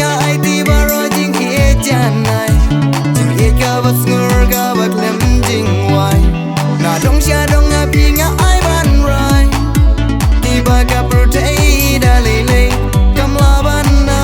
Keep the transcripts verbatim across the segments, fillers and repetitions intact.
Nga aiti baroh jingïeit janai, jingïeit kaba sngur kaba khlem jingwai. Na dong sha dong ha phi nga ai ban rai. Kiba ka pyrthei da lei lei kam lah ban ai.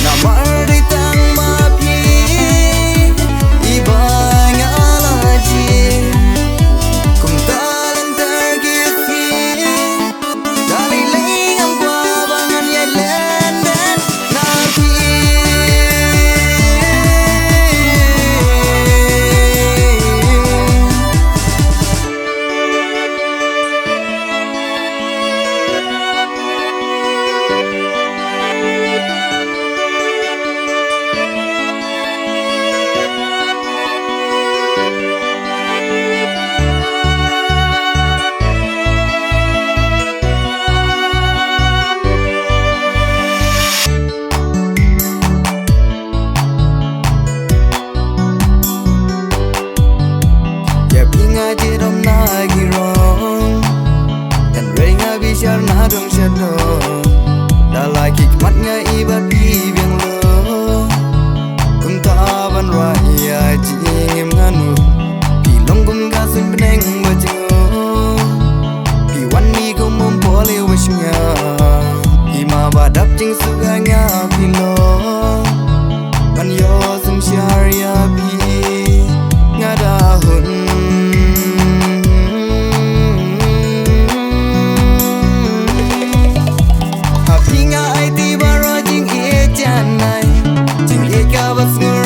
Namar dei tang ma phi iba nga la jied. Kumta lynter ki sngi, da lei lei ngam kwah ba ngan ïai len den na phi. Ïa phi nga jied ym na ki rong, hynrei nga bishar na dong sha dong. Da la ki khmat nga i bad phi biang lo. Kumta ban rah ïa jingim nga nu. Phi long kum ka suiñ bneng ba jngoh. Phi wan mih kum um pole wa shnga. Hima ba dap jingsuk ha nga phi long. Ban ïoh sumar ïa phi nga da hun. Ha phi nga aiti baroh jingïeit janai, jingïeit kaba sngur